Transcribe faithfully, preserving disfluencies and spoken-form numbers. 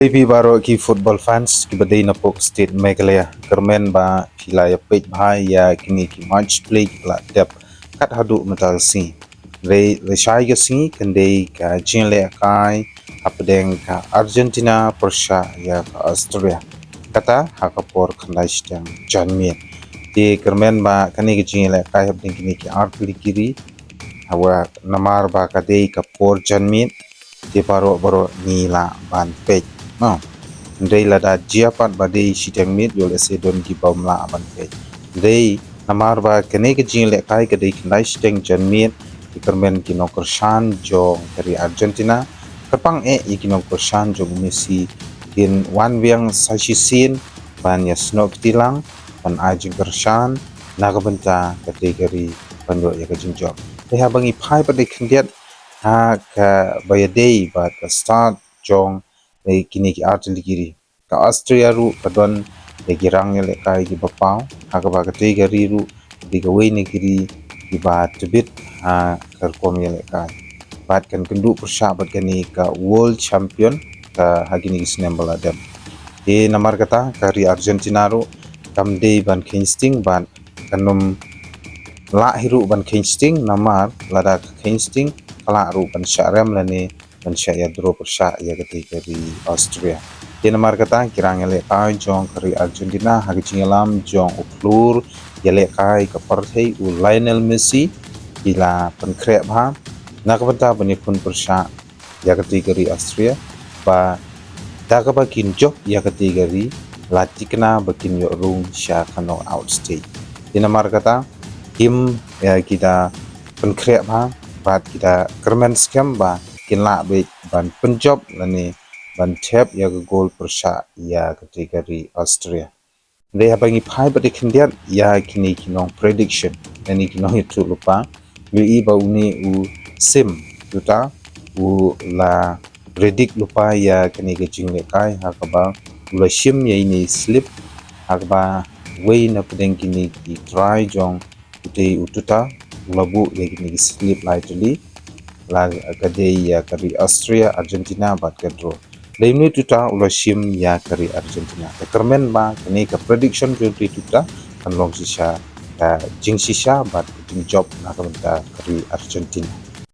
Phi baroh ki football fans kiba dei na pok state Meghalaya, kyrmen ba phi la ïa peit bha ïa kine ki match play kiba la dep kat haduh mynta ka sngi. Lashai ka sngi kan dei ka jingïalehkai hapdeng ka Argentina pyrshah ïa ka Austria, kata ha ka por khyndai shiteng janmiet. Te kyrmen ba kane ka jingïalehkai hapdeng kine ki artylli ki ri, hawa namar ba ka dei ka por janmiet, te baroh baroh ngi lah ban peit, no? Hynrei lada jia pat ba dei shiteng miet, ïoh lehse don kiba ym lah ban peit. Hynrei namar ba kane ka jingïalehkai ka dei khyndai shiteng janmiet, te kyrmen ki nongkyrshan jong ka ri Argentina, kyrpang eh ïa ki nongkyrshan jong u Messi, kin wan biang sa shisien ban ïasnoh kti lang, ban ai jingkyrshan na ka bynta katei ka ri ban ïoh ïa ka jingjop. Te haba ngi phai pat da khyndiat ha kaba ïadei bad ka start jong kine ki artylli ki ri, ka Austria ruh ka don ïa ki rang ïalehkai kiba paw, ha kaba katei ka ri ruh ka dei kawei na ki ri kiba tbit ha ka rukom ïalehkai, bad kan kynduh pyrshah bad kane ka world champion ka ha kine ki snem ba la dep. Te namar kata ka ri Argentina ruh kam dei ban kheiñ sting bad kan ym lah hi ruh ban kheiñ sting, namar lada ka kheiñ sting ka lah ruh ban shah rem lane ban shah ïa draw pyrshah ïa katei ka ri Austria. Te namar kata ki rang ïalehkai jong ka ri Argentina ha ka jingïalam jong u khlur ïalehkai ka pyrthei u Lionel Messi ki la pynkhreh bha na ka bynta ban ïakhun pyrshah ïa katei ka ri Austria, ba da kaba kin jop ïa katei ka ri la tikna ba kin ïoh rung sha ka knockout stage. Te namar kata kim, ïa, ki da pynkhreh bha bad ki da kyrmen skhem ba kin lah beit ban pynjop lane ban thep ïa ka gol pyrshah ïa katei ka ri Austria. Hynrei haba ngi phai pat da khyndiat ïa kine ki nong prediction lane ki nongïathuhlypa, ngi ïohi ba une u Sim Tuta u la predict lypa ïa kane ka jinglehkai, ha kaba u la shim ïa ine i slip, ha kaba wei na pdeng kine ki trai jong utei u Tuta u la buh ïa kine ki slip lai tylli, la ka dei ïa ka ri Austria, Argentina bad ka draw. Dei une u Tuta u la shim ïa ka ri Argentina. Te kyrmen ba kane ka prediction jong utei u Tuta kan long shisha ka jingshisha bad ka jingjop na ka bynta ka ri Argentina.